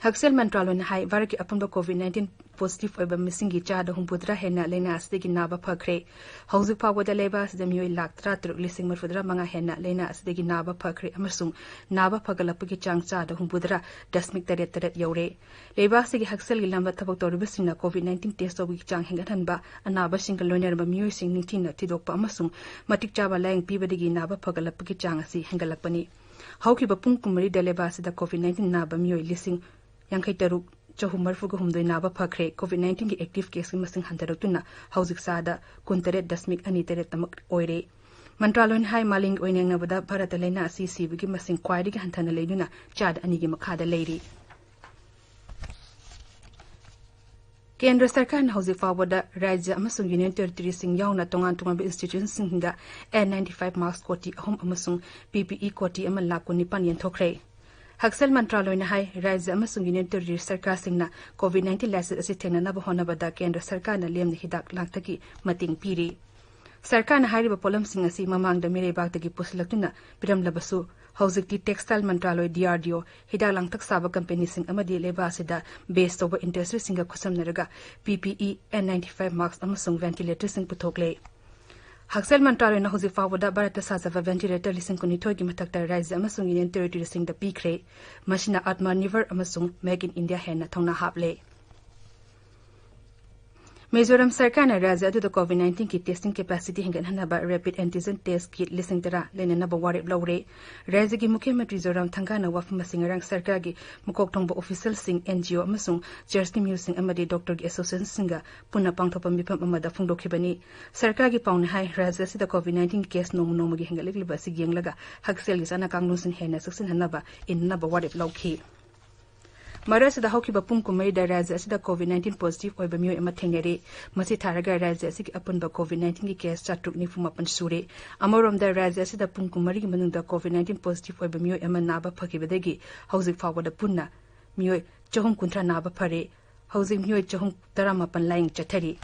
ꯍꯛꯁꯦꯜ ꯃꯟꯇ꯭ꯔꯥꯂꯣꯏꯅ ꯍꯥꯏ, ꯚꯥꯔꯠꯀꯤ ꯑꯄꯨꯟꯕ ꯀꯣꯚꯤꯗ ꯅꯥꯏꯟꯇꯤꯟ ꯄꯣꯖꯤꯇꯤꯚ ꯑꯣꯏꯕ ꯃꯤꯁꯤꯡꯒꯤ ꯆꯥꯗ ꯍꯨꯝꯐꯨꯇꯔꯥ ꯍꯦꯟꯅ ꯂꯥꯏꯅꯥ ꯑꯁꯤꯗꯒꯤ ꯅꯥꯕ ꯐꯈ꯭ꯔꯦ꯫ ꯍꯧꯖꯤꯛ ꯐꯥꯎꯕꯗ ꯂꯩꯕꯥꯛ ꯑꯁꯤꯗ ꯃꯤꯑꯣꯏ ꯂꯥꯈ ꯇꯔꯥꯇꯔꯨꯛ ꯂꯤꯁꯤꯡ ꯃꯔꯤꯐꯨꯇꯔꯥ ꯃꯉꯥ ꯍꯦꯟꯅ ꯂꯥꯏꯅꯥ ꯑꯁꯤꯗꯒꯤ ꯅꯥꯕ ꯐꯈ꯭ꯔꯦ ꯑꯃꯁꯨꯡ ꯅꯥꯕ ꯐꯒꯠꯂꯛꯄꯒꯤ ꯆꯥꯡ ꯆꯥꯗ ꯍꯨꯝꯐꯨꯇꯔꯥ ꯗꯁꯃꯤꯛ ꯇꯔꯦꯠ ꯇꯔꯦꯠ ꯌꯧꯔꯦ꯫ ꯂꯩꯕꯥꯛ ꯑꯁꯤꯒꯤ ꯍꯛꯁꯦꯜꯒꯤ ꯂꯝꯗ ꯊꯕꯛ ꯇꯧꯔꯤꯕꯁꯤꯡꯅ ꯀꯣꯚꯤꯗ ꯅꯥꯏꯟꯇꯤꯟ ꯇꯦꯁ ꯇꯧꯕꯒꯤ ꯆꯥꯡ ꯍꯦꯟꯒꯠꯍꯟꯕ, ꯑꯅꯥꯕꯁꯤꯡꯒ ꯂꯣꯏꯅꯔꯕ ꯃꯤꯑꯣꯏꯁꯤꯡ ꯅꯤꯡꯊꯤꯅ ꯊꯤꯗꯣꯛꯄ ꯑꯃꯁꯨꯡ ꯃꯇꯤꯛ ꯆꯥꯕ ꯂꯥꯌꯦꯡ ꯄꯤꯕꯗꯒꯤ ꯅꯥꯕ ꯐꯒꯠꯂꯛꯄꯒꯤ ꯆꯥꯡ ꯑꯁꯤ ꯍꯦꯟꯒꯠꯂꯛꯄꯅꯤ꯫ ꯍꯧꯈꯤꯕ ꯄꯨꯡ ꯀꯨꯟꯃꯔꯤꯗ ꯂꯩꯕꯥꯛ ꯑꯁꯤꯗ ꯀꯣꯚꯤꯗ ꯅꯥꯏꯟꯇꯤꯟ ꯅꯥꯕ ꯃꯤꯑꯣꯏ ꯂꯤꯁꯤꯡ ꯌꯥꯡꯈꯩ ꯇꯔꯨꯛ ꯆꯍꯨꯝ ꯃꯔꯤꯐꯨꯒ ꯍꯨꯝꯗꯣꯏ ꯅꯥꯕ ꯐꯈ꯭ꯔꯦ꯫ ꯀꯣꯚꯤꯗ ꯅꯥꯏꯟꯇꯤꯟꯒꯤ ꯑꯦꯛꯇꯤꯚ ꯀꯦꯁꯀꯤ ꯃꯁꯤꯡ ꯍꯟꯊꯔꯛꯇꯨꯅ ꯍꯧꯖꯤꯛ ꯆꯥꯗ ꯀꯨꯟꯇꯔꯦꯠ ꯗꯁꯃꯤꯛ ꯑꯅꯤ ꯇꯔꯦꯠ ꯇꯃꯛ ꯑꯣꯏꯔꯦ꯫ ꯃꯟꯇ꯭ꯔꯥꯂꯣꯏꯅ ꯍꯥꯏ, ꯃꯥꯂꯦꯝꯒꯤ ꯑꯣꯏꯅ ꯌꯦꯡꯅꯕꯗ ꯚꯥꯔꯠꯇ ꯂꯥꯏꯅꯥ ꯑꯁꯤ ꯁꯤꯕꯒꯤ ꯃꯁꯤꯡ ꯈ꯭ꯋꯥꯏꯗꯒꯤ ꯍꯟꯊꯅ ꯂꯩꯗꯨꯅ ꯆꯥꯗ ꯑꯅꯤꯒꯤ ꯃꯈꯥꯗ ꯂꯩꯔꯤ꯫ ꯀꯦꯟꯗ꯭ꯔ ꯁꯔꯀꯥꯔꯅ ꯍꯧꯖꯤꯛ ꯐꯥꯎꯕꯗ ꯔꯥꯖ꯭ꯌ ꯑꯃꯁꯨꯡ ꯌꯨꯅꯤꯌꯟ ꯇꯦꯔꯤꯇꯣꯔꯤꯁꯤꯡ ꯌꯥꯎꯅ ꯇꯣꯉꯥꯟ ꯇꯣꯉꯥꯟꯕ ꯏꯟꯁꯇꯤꯇ꯭ꯌꯨꯁꯟꯁꯤꯡꯗ ꯑꯦꯟ ꯅꯥꯏꯟꯇꯤ ꯐꯥꯏꯚ ꯃꯥꯁꯛ ꯀꯣꯇꯤ ꯑꯍꯨꯝ ꯑꯃꯁꯨꯡ ꯄꯤ ꯄꯤ ꯏ ꯀꯣꯇꯤ ꯑꯃ ꯂꯥꯈ ꯀꯨꯟꯅꯤꯄꯥꯟ ꯌꯦꯟꯊꯣꯛꯈ꯭ꯔꯦ꯫ ꯍꯛꯁꯦꯜ ꯃꯟꯇ꯭ꯔꯥꯂꯣꯏꯅ ꯍꯥꯏ, ꯔꯥꯖ꯭ꯌ ꯑꯃꯁꯨꯡ ꯌꯨꯅꯤꯌꯟ ꯇꯦꯔꯤꯇꯣꯔꯤ ꯁꯔꯀꯥꯔꯁꯤꯡꯅ ꯀꯣꯚꯤꯗ ꯅꯥꯏꯟꯇꯤꯟ ꯂꯥꯏꯆꯠ ꯑꯁꯤ ꯊꯦꯡꯅꯅꯕ ꯍꯣꯠꯅꯕꯗ ꯀꯦꯟꯗ꯭ꯔ ꯁꯔꯀꯥꯔꯅ ꯂꯦꯝꯅ ꯍꯤꯗꯥꯛ ꯂꯥꯡꯊꯛꯀꯤ ꯃꯇꯦꯡ ꯄꯤꯔꯤ꯫ ꯁꯔꯀꯥꯔꯅ ꯍꯥꯏꯔꯤꯕ ꯄꯣꯠꯂꯝꯁꯤꯡ ꯑꯁꯤ ꯃꯃꯥꯡꯗ ꯃꯤꯔꯩꯕꯥꯛꯇꯒꯤ ꯄꯨꯁꯤꯜꯂꯛꯇꯨꯅ ꯄꯤꯔꯝꯂꯕꯁꯨ, ꯍꯧꯖꯤꯛꯇꯤ ꯇꯦꯛꯁꯇꯥꯏꯜ ꯃꯟꯇ꯭ꯔꯥꯂꯣꯏ, ꯗꯤ ꯑꯥꯔ ꯗꯤ ꯑꯣ, ꯍꯤꯗꯥꯛ ꯂꯥꯡꯊꯛ ꯁꯥꯕ ꯀꯝꯄꯦꯅꯤꯁꯤꯡ ꯑꯃꯗꯤ ꯂꯩꯕꯥꯛ ꯑꯁꯤꯗ ꯕꯦꯁ ꯇꯧꯕ ꯏꯟꯗꯁꯇ꯭ꯔꯤꯁꯤꯡꯒ ꯈꯨꯠꯁꯝꯅꯔꯒ ꯄꯤ ꯄꯤ ꯏ, ꯑꯦꯟ ꯅꯥꯏꯟꯇꯤ ꯐꯥꯏꯚ ꯃꯥꯁꯛ ꯑꯃꯁꯨꯡ ꯚꯦꯟꯇꯤꯂꯦꯇꯔꯁꯤꯡ ꯄꯨꯊꯣꯛꯂꯦ꯫ ꯍꯛꯁꯦꯜ ꯃꯟꯇ꯭ꯔꯥꯂꯣꯏꯅ ꯍꯧꯖꯤꯛ ꯐꯥꯎꯕꯗ ꯚꯥꯔꯠꯇ ꯁꯥꯖꯕ ꯚꯦꯟꯇꯤꯂꯦꯇꯔ ꯂꯤꯁꯤꯡ ꯀꯨꯟꯅꯤꯊꯣꯏꯒꯤ ꯃꯊꯛꯇ ꯔꯥꯖ꯭ꯌ ꯑꯃꯁꯨꯡ ꯌꯨꯅꯤꯌꯟ ꯇꯦꯔꯤꯇꯣꯔꯤꯁꯤꯡꯗ ꯄꯤꯈ꯭ꯔꯦ꯫ ꯃꯁꯤꯅ ꯑꯥꯠꯃꯥ ꯅꯤꯔꯚꯔ ꯑꯃꯁꯨꯡ ꯃꯦꯛ ꯏꯟ ꯏꯟꯗꯤꯌꯥ ꯍꯦꯟꯅ ꯊꯧꯅꯥ ꯍꯥꯞꯂꯦ꯫ ꯃꯤꯖꯣꯔꯥꯝ ꯁꯔꯀꯥꯔꯅ ꯔꯥꯖ꯭ꯌ ꯑꯗꯨꯗ ꯀꯣꯚꯤꯗ ꯅꯥꯏꯟꯇꯤꯟꯒꯤ ꯇꯦꯁꯇꯤꯡ ꯀꯦꯄꯥꯁꯤꯇꯤ ꯍꯦꯟꯒꯠꯍꯟꯅꯕ ꯔꯦꯄꯤꯗ ꯑꯦꯟꯇꯤꯖꯦꯟ ꯇꯦꯁ ꯀꯤꯠ ꯂꯤꯁꯤꯡ ꯇꯔꯥ ꯂꯩꯅꯅꯕ ꯋꯥꯔꯦꯞ ꯂꯧꯔꯦ꯫ ꯔꯥꯖ꯭ꯌꯒꯤ ꯃꯨꯈ꯭ꯌ ꯃꯟꯇ꯭ꯔꯤ ꯖꯣꯔꯥꯝ ꯊꯪꯒꯥꯅ ꯋꯥꯐꯝ ꯑꯁꯤ ꯉꯔꯥꯡ ꯁꯔꯀꯥꯔꯒꯤ ꯃꯀꯣꯛ ꯊꯣꯡꯕ ꯑꯣꯐꯤꯁꯤꯌꯦꯜꯁꯤꯡ, ꯑꯦꯟ ꯖꯤ ꯑꯣ ꯑꯃꯁꯨꯡ ꯆꯔꯆꯀꯤ ꯃꯤꯑꯣꯏꯁꯤꯡ ꯑꯃꯗꯤ ꯗꯣꯛꯇꯔꯒꯤ ꯑꯦꯁꯣꯁꯤꯌꯦꯁꯟꯁꯤꯡꯒ ꯄꯨꯟꯅ ꯄꯥꯡꯊꯣꯛꯄ ꯃꯤꯐꯝ ꯑꯃꯗ ꯐꯣꯡꯗꯣꯛꯈꯤꯕꯅꯤ꯫ ꯁꯔꯀꯥꯔꯒꯤ ꯄꯥꯎꯅ ꯍꯥꯏ, ꯔꯥꯖ꯭ꯌ ꯑꯁꯤꯗ ꯀꯣꯚꯤꯗ ꯅꯥꯏꯟꯇꯤꯟ ꯀꯦꯁ ꯅꯣꯡꯃ ꯅꯣꯡꯃꯒꯤ ꯍꯦꯟꯒꯠꯂꯛꯂꯤꯕ ꯑꯁꯤ ꯌꯦꯡꯂꯒ ꯍꯛꯁꯦꯜꯒꯤ ꯆꯠꯅ ꯀꯥꯡꯂꯣꯟꯁꯤꯡ ꯍꯦꯟꯅ ꯆꯦꯛꯁꯤꯟꯍꯟꯅꯕ ꯏꯟꯅꯅꯕ ꯋꯥꯔꯦꯞ ꯂꯧꯈꯤ꯫ ꯃꯔꯛ ꯑꯁꯤꯗ ꯍꯧꯈꯤꯕ ꯄꯨꯡ ꯀꯨꯟꯃꯔꯤꯗ ꯔꯥꯖ꯭ꯌ ꯑꯁꯤꯗ COVID nineteen positive ꯑꯣꯏꯕ ꯃꯤꯑꯣꯏ ꯑꯃ ꯊꯦꯡꯅꯔꯦ꯫ ꯃꯁꯤ ꯊꯥꯔꯒ ꯔꯥꯖ꯭ꯌ ꯑꯁꯤꯒꯤ ꯑꯄꯨꯟꯕ COVID nineteen ꯒꯤ case ꯆꯥꯇ꯭ꯔꯨꯛ ꯅꯤꯐꯨ ꯃꯥꯄꯟ ꯁꯨꯔꯦ꯫ ꯑꯃꯔꯣꯝꯗ ꯔꯥꯖ꯭ꯌ ꯑꯁꯤꯗ ꯄꯨꯡ ꯀꯨꯟꯃꯔꯤꯒꯤ ꯃꯅꯨꯡꯗ COVID nineteen positive ꯑꯣꯏꯕ ꯃꯤꯑꯣꯏ ꯑꯃ ꯅꯥꯕ ꯐꯈꯤꯕꯗꯒꯤ ꯍꯧꯖꯤꯛ ꯐꯥꯎꯕꯗ ꯄꯨꯟꯅ ꯃꯤꯑꯣꯏ ꯆꯍꯨꯝ ꯀꯨꯟꯊ꯭ꯔꯥ ꯅꯥꯕ ꯐꯔꯦ꯫ ꯍꯧꯖꯤꯛ ꯃꯤꯑꯣꯏ ꯆꯍꯨꯝ ꯇꯔꯥꯃꯥꯄꯟ ꯂꯥꯌꯦꯡ ꯆꯠꯊꯔꯤ꯫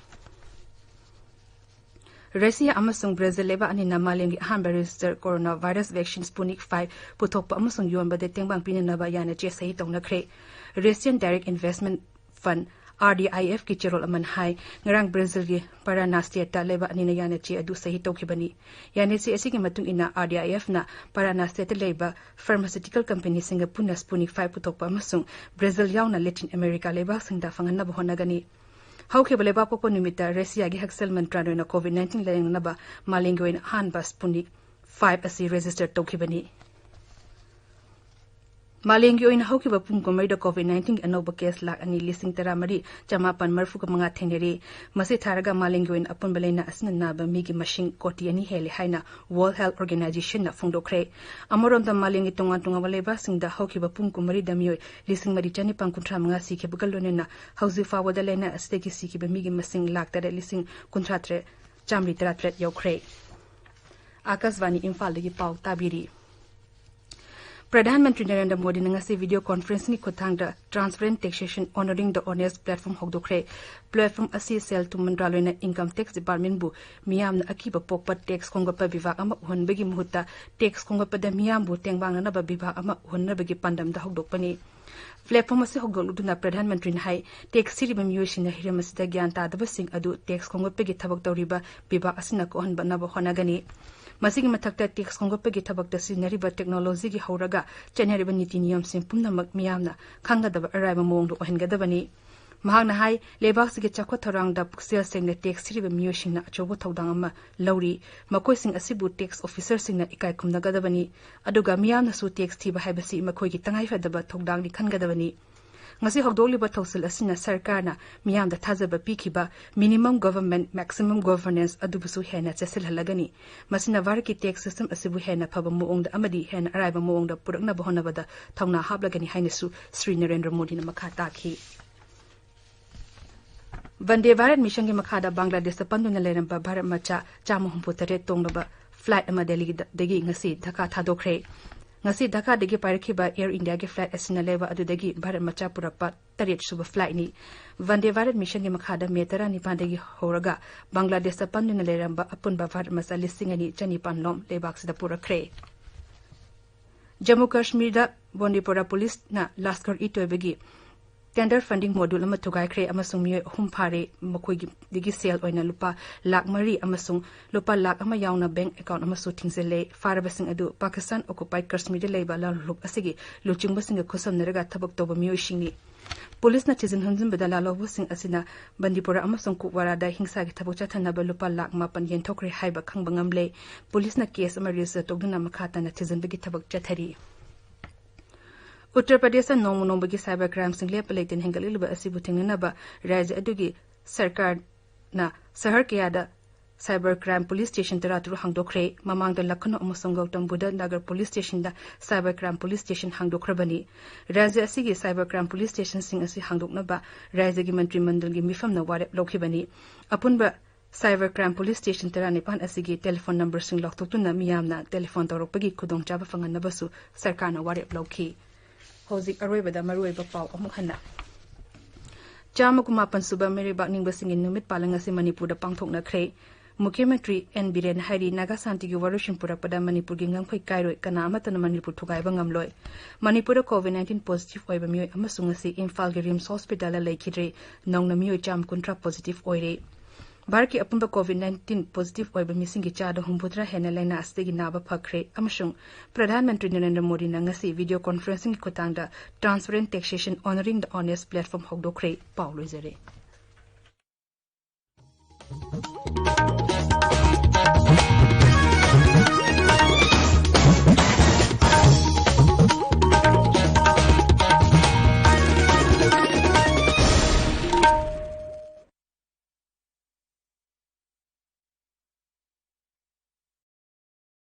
ꯔꯁꯤꯌꯥ ꯑꯃꯁꯨꯡ ꯕ꯭ꯔꯥꯖꯤꯜ ꯂꯩꯕꯥꯛ ꯑꯅꯤꯅ ꯃꯥꯂꯦꯝꯒꯤ ꯑꯍꯥꯟꯕ register coronavirus vaccine Sputnik five ꯄꯨꯊꯣꯛꯄ ꯑꯃꯁꯨꯡ ꯌꯣꯟꯕꯗ ꯇꯦꯡꯕꯥꯡ ꯄꯤꯅꯅꯕ ꯌꯥꯅꯆꯦ ꯁꯍꯤ ꯇꯧꯅꯈ꯭ꯔꯦ꯫ Russian Direct Investment Fund, RDIF ꯀꯤ ꯆꯦꯔꯣꯜ ꯑꯃꯅ ꯍꯥꯏ, ꯉꯔꯥꯡ ꯕ꯭ꯔꯥꯖꯤꯜꯒꯤ ꯄꯔꯥꯅꯥ ꯁ꯭ꯇꯦꯠꯇ ꯂꯩꯕꯥꯛ ꯑꯅꯤꯅ ꯌꯥꯅꯆꯦ ꯑꯗꯨ ꯁꯍꯤ ꯇꯧꯈꯤꯕꯅꯤ꯫ ꯌꯥꯅꯆꯦ ꯑꯁꯤꯒꯤ ꯃꯇꯨꯡ ꯏꯟꯅ RDIF ꯅ ꯄꯔꯥꯅꯥ ꯁ꯭ꯇꯦꯠꯇ ꯂꯩꯕ pharmaceutical company ꯁꯤꯡꯒ ꯄꯨꯟꯅ Sputnik five ꯄꯨꯊꯣꯛꯄ ꯑꯃꯁꯨꯡ ꯕ꯭ꯔꯥꯖꯤꯜ ꯌꯥꯎꯅ Latin America ꯂꯩꯕꯥꯛꯁꯤꯡꯗ ꯐꯪꯍꯟꯅꯕ ꯍꯣꯠꯅꯒꯅꯤ꯫ ꯍꯧꯈꯤꯕ ꯂꯩꯕꯥꯛꯄꯣꯛꯄ ꯅꯨꯃꯤꯠꯇ ꯔꯁꯤꯌꯥꯒꯤ ꯍꯛꯁꯦꯜ ꯃꯟꯇ꯭ꯔꯥꯂꯣꯏꯅ COVID nineteen ꯂꯥꯌꯦꯡꯅꯅꯕ ꯃꯥꯂꯦꯝꯒꯤ ꯑꯣꯏꯅ ꯑꯍꯥꯟꯕ Sputnik five ꯑꯁꯤ register ꯇꯧꯈꯤꯕꯅꯤ꯫ ꯃꯥꯂꯦꯝꯒꯤ ꯑꯣꯏꯅ ꯍꯧꯈꯤꯕ ꯄꯨꯡ ꯀꯨꯟꯃꯔꯤꯗ COVID nineteen ꯒꯤ ꯑꯅꯧꯕ case ꯂꯥꯈ ꯑꯅꯤ ꯂꯤꯁꯤꯡ ꯇꯔꯥꯃꯔꯤ ꯆꯃꯥꯄꯟ ꯃꯔꯤꯐꯨ ꯃꯉꯥ ꯊꯦꯡꯅꯔꯤ꯫ ꯃꯁꯤ ꯊꯥꯔꯒ ꯃꯥꯂꯦꯝꯒꯤ ꯑꯣꯏꯅ ꯑꯄꯨꯟꯕ ꯂꯥꯏꯅꯥ ꯑꯁꯤꯅ ꯅꯥꯕ ꯃꯤꯒꯤ ꯃꯁꯤꯡ ꯀꯣꯇꯤ ꯑꯅꯤ ꯍꯦꯜꯂꯦ ꯍꯥꯏꯅ World Health Organization ꯅ ꯐꯣꯡꯗꯣꯛꯈ꯭ꯔꯦ꯫ ꯑꯃꯔꯣꯝꯗ ꯃꯥꯂꯦꯝꯒꯤ ꯇꯣꯉꯥꯟ ꯇꯣꯉꯥꯟꯕ ꯂꯩꯕꯥꯛꯁꯤꯡꯗ ꯍꯧꯈꯤꯕ ꯄꯨꯡ ꯀꯨꯟꯃꯔꯤꯗ ꯃꯤꯑꯣꯏ ꯂꯤꯁꯤꯡ ꯃꯔꯤ ꯆꯅꯤꯄꯥꯟ ꯀꯨꯟꯊ꯭ꯔꯥ ꯃꯉꯥ ꯁꯤꯈꯤꯕꯒ ꯂꯣꯏꯅꯅ ꯍꯧꯖꯤꯛ ꯐꯥꯎꯕꯗ ꯂꯥꯏꯅꯥ ꯑꯁꯤꯗꯒꯤ ꯁꯤꯈꯤꯕ ꯃꯤꯒꯤ ꯃꯁꯤꯡ ꯂꯥꯈ ꯇꯔꯦꯠ ꯂꯤꯁꯤꯡ ꯀꯨꯟꯊ꯭ꯔꯥ ꯇꯔꯦꯠ ꯆꯥꯃꯔꯤ ꯇꯔꯥ ꯇꯔꯦꯠ ꯌꯧꯈ꯭ꯔꯦ꯫ ꯑꯥꯀꯥꯁꯕꯥꯅꯤ ꯏꯝꯐꯥꯜꯗꯒꯤ ꯄꯥꯎ ꯇꯥꯕꯤꯔꯤ꯫ ꯄ꯭ꯔꯙꯥꯟ ꯃꯟꯇ꯭ꯔꯤ ꯅꯔꯦꯟꯗ꯭ꯔ ꯃꯣꯗꯤꯅ ꯉꯁꯤ video conference ꯀꯤ ꯈꯨꯠꯊꯥꯡꯗ Transparent Taxation Honoring the Honest platform ꯍꯧꯗꯣꯛꯈ꯭ꯔꯦ꯫ Platform ꯑꯁꯤ ꯁꯦꯜ ꯊꯨꯝ ꯃꯟꯇ꯭ꯔꯥꯂꯣꯏꯅ Income Tax Department ꯕꯨ ꯃꯤꯌꯥꯝꯅ ꯑꯀꯤꯕ ꯄꯣꯛꯄ tax ꯈꯣꯝꯒꯠꯄ ꯕꯤꯚꯥꯒ ꯑꯃ ꯎꯍꯟꯕꯒꯤ ꯃꯍꯨꯠꯇ tax ꯈꯣꯝꯒꯠꯄꯗ ꯃꯤꯌꯥꯝꯕꯨ ꯇꯦꯡꯕꯥꯡꯅꯅꯕ ꯕꯤꯚꯥꯒ ꯑꯃ ꯎꯍꯟꯅꯕꯒꯤ ꯄꯥꯟꯗꯝꯗ ꯍꯧꯗꯣꯛꯄꯅꯤ꯫ Platform ꯑꯁꯤ ꯍꯧꯗꯣꯛꯂꯗꯨꯅ ꯄ꯭ꯔꯙꯥꯟ ꯃꯟꯇ꯭ꯔꯤꯅ ꯍꯥꯏ, tax ꯊꯤꯔꯤꯕ ꯃꯤꯑꯣꯏꯁꯤꯡꯅ ꯍꯤꯔꯝ ꯑꯁꯤꯗ ꯒ꯭ꯌꯥꯟ ꯇꯥꯗꯕꯁꯤꯡ ꯑꯗꯨ tax ꯈꯣꯝꯒꯠꯄꯒꯤ ꯊꯕꯛ ꯇꯧꯔꯤꯕ ꯕꯤꯚꯥꯒ ꯑꯁꯤꯅ ꯀꯣꯛꯍꯟꯅꯕ ꯍꯣꯠꯅꯒꯅꯤ꯫ ꯃꯁꯤꯒꯤ ꯃꯊꯛꯇ tax ꯈꯣꯝꯒꯠꯄꯒꯤ ꯊꯕꯛꯇ ꯁꯤꯖꯤꯟꯅꯔꯤꯕ technology ꯒꯤ ꯍꯧꯔꯒ ꯆꯠꯅꯔꯤꯕ ꯅꯤꯇꯤ ꯅꯤꯌꯝꯁꯤꯡ ꯄꯨꯝꯅꯃꯛ ꯃꯤꯌꯥꯝꯅ ꯈꯪꯒꯗꯕ ꯑꯔꯥꯏꯕ ꯃꯑꯣꯡꯗ ꯑꯣꯏꯍꯟꯒꯗꯕꯅꯤ꯫ ꯃꯍꯥꯛꯅ ꯍꯥꯏ, ꯂꯩꯕꯥꯛꯁꯤꯒꯤ ꯆꯥꯎꯈꯠ ꯊꯧꯔꯥꯡꯗ ꯄꯨꯛꯆꯦꯜ ꯁꯦꯡꯅ tax ꯊꯤꯔꯤꯕ ꯃꯤꯑꯣꯏꯁꯤꯡꯅ ꯑꯆꯧꯕ ꯊꯧꯗꯥꯡ ꯑꯃ ꯂꯧꯔꯤ꯫ ꯃꯈꯣꯏꯁꯤꯡ ꯑꯁꯤꯕꯨ tax officer ꯁꯤꯡꯅ ꯏꯀꯥꯏ ꯈꯨꯝꯅꯒꯗꯕꯅꯤ꯫ ꯑꯗꯨꯒ ꯃꯤꯌꯥꯝꯅꯁꯨ tax ꯊꯤꯕ ꯍꯥꯏꯕꯁꯤ ꯃꯈꯣꯏꯒꯤ ꯇꯉꯥꯏꯐꯗꯕ ꯊꯧꯗꯥꯡꯅꯤ ꯈꯟꯒꯗꯕꯅꯤ꯫ ꯉꯁꯤ ꯍꯧꯗꯣꯛꯂꯤꯕ ꯊꯧꯁꯤꯜ ꯑꯁꯤꯅ ꯁꯔꯀꯥꯔꯅ ꯃꯤꯌꯥꯝꯗ ꯊꯥꯖꯕ ꯄꯤꯈꯤꯕ minimum government, maximum governance ꯑꯗꯨꯕꯨꯁꯨ ꯍꯦꯟꯅ ꯆꯦꯠꯁꯤꯜꯍꯜꯂꯒꯅꯤ꯫ ꯃꯁꯤꯅ ꯚꯥꯔꯠꯀꯤ tax system ꯑꯁꯤꯕꯨ ꯍꯦꯟꯅ ꯐꯕ ꯃꯑꯣꯡꯗ ꯑꯃꯗꯤ ꯍꯦꯟꯅ ꯑꯔꯥꯏꯕ ꯃꯑꯣꯡꯗ ꯄꯨꯔꯛꯅꯕ ꯍꯣꯠꯅꯕꯗ ꯊꯧꯅꯥ ꯍꯥꯞꯂꯒꯅꯤ ꯍꯥꯏꯅꯁꯨ ꯁ꯭ꯔꯤ ꯅꯔꯦꯟꯗ꯭ꯔ ꯃꯣꯗꯤꯅ ꯃꯈꯥ ꯇꯥꯈꯤ꯫ ꯚꯟꯗꯦ ꯚꯥꯔꯠ ꯃꯤꯁꯟꯒꯤ ꯃꯈꯥꯗ ꯕꯪꯒ꯭ꯂꯥꯗꯦꯁꯇ ꯄꯟꯗꯨꯅ ꯂꯩꯔꯝꯕ ꯚꯥꯔꯠ ꯃꯆꯥ ꯆꯥꯝꯃ ꯍꯨꯝꯐꯨ ꯇꯔꯦꯠ ꯇꯣꯡꯂꯕ flight ꯑꯃ ꯗꯦꯜꯂꯤꯗꯒꯤ ꯉꯁꯤ ꯙꯥꯀꯥ ꯊꯥꯗꯣꯛꯈ꯭ꯔꯦ꯫ ꯉꯁꯤ ꯙꯥꯀꯥꯗꯒꯤ ꯄꯥꯏꯔꯛꯈꯤꯕ Air Indiaꯒꯤ flight ꯑꯁꯤꯅ ꯂꯩꯕ ꯑꯗꯨꯗꯒꯤ ꯚꯥꯔꯠ ꯃꯆꯥ ꯄꯨꯔꯛꯄ ꯇꯔꯦꯠ ꯁꯨꯕ flightꯅꯤ꯫ ꯚꯟꯗꯦ ꯚꯥꯔꯠ ꯃꯤꯁꯟꯒꯤ ꯃꯈꯥꯗ ꯃꯦ ꯇꯔꯥꯅꯤꯄꯥꯟꯗꯒꯤ ꯍꯧꯔꯒ ꯕꯪꯒ꯭ꯂꯥꯗꯦꯁꯇ ꯄꯟꯗꯨꯅ ꯂꯩꯔꯝꯕ ꯑꯄꯨꯟꯕ ꯚꯥꯔꯠ ꯃꯆꯥ ꯂꯤꯁꯤꯡ ꯑꯅꯤ ꯆꯅꯤꯄꯥꯟ ꯂꯣꯝ ꯂꯩꯕꯥꯛꯁꯤꯗ ꯄꯨꯔꯛꯈ꯭ꯔꯦ꯫ ꯖꯝꯃꯨ ꯀꯥꯁꯃꯤꯔꯗ ꯕꯣꯟꯗꯤꯄꯣꯔꯥ ꯄꯨꯂꯤꯁꯅ ꯂꯥꯁꯀꯔ ꯏ ꯇꯣꯏꯕꯒꯤ tender funding module ꯑꯃ ꯊꯨꯒꯥꯏꯈ꯭ꯔꯦ ꯑꯃꯁꯨꯡ ꯃꯤꯑꯣꯏ ꯑꯍꯨꯝ ꯐꯥꯔꯦ꯫ ꯃꯈꯣꯏꯒꯤꯗꯒꯤ ꯁꯦꯜ ꯑꯣꯏꯅ ꯂꯨꯄꯥ ꯂꯥꯈ ꯃꯔꯤ ꯑꯃꯁꯨꯡ ꯂꯨꯄꯥ ꯂꯥꯈ ꯑꯃ ꯌꯥꯎꯅ bank account ꯑꯃꯁꯨ ꯊꯤꯡꯖꯤꯜꯂꯦ꯫ ꯐꯥꯔꯕꯁꯤꯡ ꯑꯗꯨ ꯄꯥꯀꯤꯁꯇꯥꯟ occupied ꯀꯥꯁꯃꯤꯔꯗ ꯂꯩꯕ ꯂꯥꯂꯣꯡꯂꯨꯞ ꯑꯁꯤꯒꯤ ꯂꯨꯆꯤꯡꯕꯁꯤꯡꯒ ꯈꯨꯠꯁꯝꯅꯔꯒ ꯊꯕꯛ ꯇꯧꯕ ꯃꯤꯑꯣꯏꯁꯤꯡꯅꯤ꯫ ꯄꯨꯂꯤꯁꯅ ꯊꯤꯖꯤꯟ ꯍꯨꯝꯖꯤꯟꯕꯗ ꯂꯥꯂꯣꯡꯂꯨꯞꯁꯤꯡ ꯑꯁꯤꯅ ꯕꯟꯗꯤꯄꯨꯔꯥ ꯑꯃꯁꯨꯡ ꯀꯨꯞꯋꯥꯔꯥꯗ ꯍꯤꯡꯁꯥꯒꯤ ꯊꯕꯛ ꯆꯠꯊꯅꯕ ꯂꯨꯄꯥ ꯂꯥꯈ ꯃꯥꯄꯟ ꯌꯦꯟꯊꯣꯛꯈ꯭ꯔꯦ ꯍꯥꯏꯕ ꯈꯪꯕ ꯉꯝꯂꯦ꯫ ꯄꯨꯂꯤꯁꯅ case ꯑꯃ register ꯇꯧꯗꯨꯅ ꯃꯈꯥ ꯇꯥꯅ ꯊꯤꯖꯤꯟꯕꯒꯤ ꯊꯕꯛ ꯆꯠꯊꯔꯤ꯫ ꯎꯠꯇꯔ ꯄ꯭ꯔꯗꯦꯁꯇ ꯅꯣꯡꯃ ꯅꯣꯡꯃꯒꯤ cyber crimeꯁꯤꯡ ꯂꯦꯞꯄ ꯂꯩꯇꯅ ꯍꯦꯟꯒꯠꯂꯛꯂꯤꯕ ꯑꯁꯤꯕꯨ ꯊꯤꯡꯅꯅꯕ ꯔꯥꯖ꯭ꯌ ꯑꯗꯨꯒꯤ ꯁꯔꯀꯥꯔꯅ ꯁꯍꯔ ꯀꯌꯥꯗ cyber crime police station ꯇꯔꯥꯇꯔꯨꯛ ꯍꯥꯡꯗꯣꯛꯈ꯭ꯔꯦ꯫ ꯃꯃꯥꯡꯗ ꯂꯈꯅꯧ ꯑꯃꯁꯨꯡ Gautam Buddha Nagar police stationꯗ cyber crime police station ꯍꯥꯡꯗꯣꯛꯈ꯭ꯔꯕꯅꯤ꯫ ꯔꯥꯖ꯭ꯌ ꯑꯁꯤꯒꯤ cyber crime police stationꯁꯤꯡ ꯑꯁꯤ ꯍꯥꯡꯗꯣꯛꯅꯕ ꯔꯥꯖ꯭ꯌꯒꯤ ꯃꯟꯇ꯭ꯔꯤ ꯃꯟꯗꯜꯒꯤ ꯃꯤꯐꯝꯅ ꯋꯥꯔꯦꯞ ꯂꯧꯈꯤꯕꯅꯤ꯫ ꯑꯄꯨꯟꯕ cyber crime police station ꯇꯔꯥꯅꯤꯄꯥꯟ ꯑꯁꯤꯒꯤ telephone numberꯁꯤꯡ ꯂꯥꯎꯊꯣꯛꯇꯨꯅ ꯃꯤꯌꯥꯝꯅ telephone ꯇꯧꯔꯛꯄꯒꯤ ꯈꯨꯗꯣꯡꯆꯥꯕ ꯐꯪꯍꯟꯅꯕꯁꯨ ꯁꯔꯀꯥꯔꯅ ꯋꯥꯔꯦꯞ ꯂꯧꯈꯤ꯫ ꯍꯧꯖꯤꯛ ꯑꯔꯣꯏꯕꯗ ꯃꯔꯨꯑꯣꯏꯕ ꯄꯥꯎ ꯑꯃꯨꯛ ꯍꯟꯅ꯫ ꯆꯥꯝꯃ ꯀꯨꯟꯃꯥꯄꯟ ꯁꯨꯕ ꯃꯤꯔꯩꯕꯥꯛ ꯅꯤꯡꯕꯁꯤꯡꯒꯤ ꯅꯨꯃꯤꯠ ꯄꯥꯂꯟ ꯑꯁꯤ ꯃꯅꯤꯄꯨꯔꯗ ꯄꯥꯡꯊꯣꯛꯅꯈ꯭ꯔꯦ꯫ ꯃꯨꯈ꯭ꯌ ꯃꯟꯇ꯭ꯔꯤ ꯑꯦꯟ ꯕꯤꯔꯦꯟ ꯍꯥꯏꯔꯤ, ꯅꯥꯒꯥ ꯁꯥꯟꯇꯤꯒꯤ ꯋꯥꯔꯣꯏꯁꯤꯟ ꯄꯨꯔꯛꯄꯗ ꯃꯅꯤꯄꯨꯔꯒꯤ ꯉꯝꯈꯩ ꯀꯥꯏꯔꯣꯏ, ꯀꯅꯥ ꯑꯃꯠꯇꯅ ꯃꯅꯤꯄꯨꯔ ꯊꯨꯒꯥꯏꯕ ꯉꯝꯂꯣꯏ꯫ ꯃꯅꯤꯄꯨꯔꯗ COVID nineteen positive ꯑꯣꯏꯕ ꯃꯤꯑꯣꯏ ꯑꯃꯁꯨ ꯉꯁꯤ ꯏꯝꯐꯥꯜꯒꯤ ꯔꯤꯝꯁ ꯍꯣꯁꯄꯤꯇꯥꯜꯗ ꯂꯩꯈꯤꯗ꯭ꯔꯦ꯫ ꯅꯧꯅ ꯃꯤꯑꯣꯏ ꯆꯥꯝꯃ ꯀꯨꯟꯊ꯭ꯔꯥ positive ꯑꯣꯏꯔꯦ꯫ ꯚꯥꯔꯠꯀꯤ ꯑꯄꯨꯟꯕ COVID nineteen positive ꯑꯣꯏꯕ ꯃꯤꯁꯤꯡꯒꯤ ꯆꯥꯗ ꯍꯨꯝꯐꯨꯇꯔꯥ ꯍꯦꯟꯅ ꯂꯥꯏꯅꯥ ꯑꯁꯤꯗꯒꯤ ꯅꯥꯕ ꯐꯈ꯭ꯔꯦ ꯑꯃꯁꯨꯡ ꯄ꯭ꯔꯙꯥꯟ ꯃꯟꯇ꯭ꯔꯤ ꯅꯔꯦꯟꯗ꯭ꯔ ꯃꯣꯗꯤꯅ ꯉꯁꯤ video conferencingꯒꯤ ꯈꯨꯠꯊꯥꯡꯗ Transparent Taxation, Honoring the Honest platform ꯍꯧꯗꯣꯛꯈ꯭ꯔꯦ꯫ ꯄꯥꯎ ꯂꯣꯏꯖꯔꯦ꯫